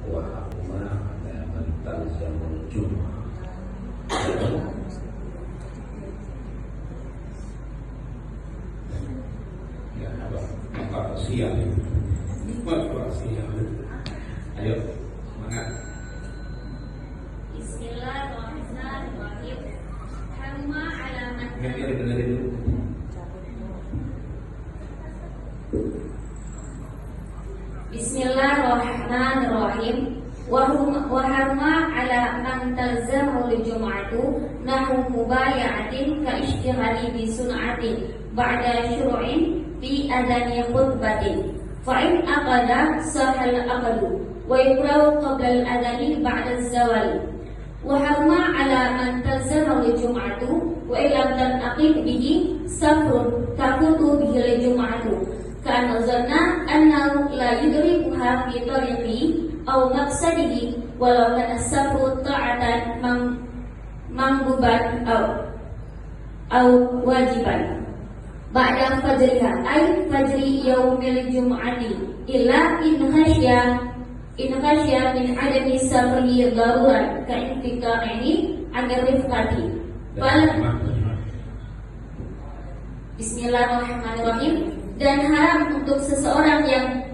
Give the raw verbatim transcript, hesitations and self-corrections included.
Wa amma ala man talzamul jum'ah. Ya, apa? Apa siap? Apa siap? Ayo, semangat. Bismillahirrahmanirrahim. Haruma ala man Dengerin, dengerin dulu. Bismillahirrahmanirrahim. Wa hum-, wa haruma ala man talzamahul jum'atu nahu mubaya'atin ka ishtihari bi sun'atin ba'da syuru'in fi adani khutbatin. Fa in aqada sahal aqdu wa yukrahu qablal adani ba'da zawali. Wa haruma ala man talzamahul jum'atu wa illam tan'aqid bihi safarun tafutu bihil jum'atu. Ka'anna zanna annahu la yudrikuha fi tariqihi aw maqsadihi walau kana safaru ta'atan mang-, mangduban aw, aw wajiban. Ba'da fajriha, ay fajri yaumil jum'ati, illa in khasya, in khasya min adami safarihi daruran ka intiqalihi anir rifqati. Fal- Bismillahirrahmanirrahim. Dan haram untuk seseorang yang